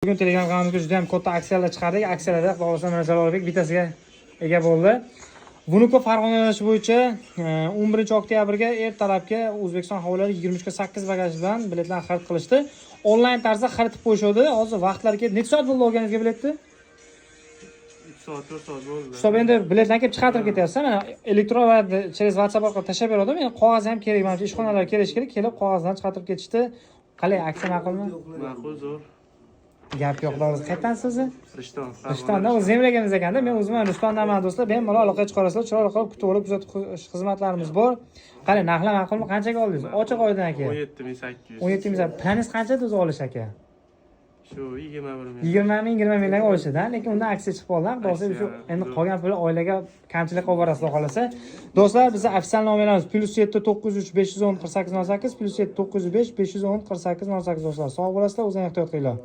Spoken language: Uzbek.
Bugun Telegram kanalimizga juda ham katta aksiyalar chiqardik. Aksiyalarda, Xudo xohlasa, mana Jalolbek bittasiga ega bo'ldi. Vnukovo Farg'ona yo'nalishi bo'yicha 11 oktyabrga ertalabki O'zbekiston havolari 23 ga 8 bagaj bilan biletlarni xarid qilishdi. Onlayn tarzda xarid qilib qo'yishadi. Hozir vaqtlar kelib, necha soat bo'ldi olganingizga biletni? 3 soat, 4 soat bo'ldi. Стоп, endi biletlarni kelib chiqartirib ketyapsiz. Mana elektron va через WhatsApp orqali tashlab beradi. Men qog'oz ham kerak, mana shu ishxonalarga kelish kerak, kelib qog'ozdan chiqartirib ketishdi. Qalay, aksiya ma'qulmi? Ma'qul, zo'r. Gap yo'q, xudo xohlasa. Qayerdansiz o'zi? Rishton. Rishtonda o'zi земляк imiz ekanda. Men o'zim ham Rishtondanman, do'stlar. Bemalol aloqaga chiqarasizlar. Chiroyli qilib kutib olib kuzatib qo'yish xizmatlarimiz bor. Qalay, narxlar ma'qulmi? Qanchaga oldingiz? Ochiq oydin, aka. 17 800. 17 ming. Planingiz qancha edi o'zi olish, aka? Shu 21 ming. 20 ming, 20 minglarga olishadi, lekin undan aksiya chiqib qoldi. Xudo xohlasa, shu Aksiya, endi zo'r. qolgan puli oilaga kamchilik qilib yuborasiz, xudo xohlasa. Do'stlar, bizni ofitsial nomerlarimiz +7 903 510 48 08, +7 905 510 48 08. Do'stlar, sog' bo'lasizlar, o'zingizlar ehtiyot qilinglar.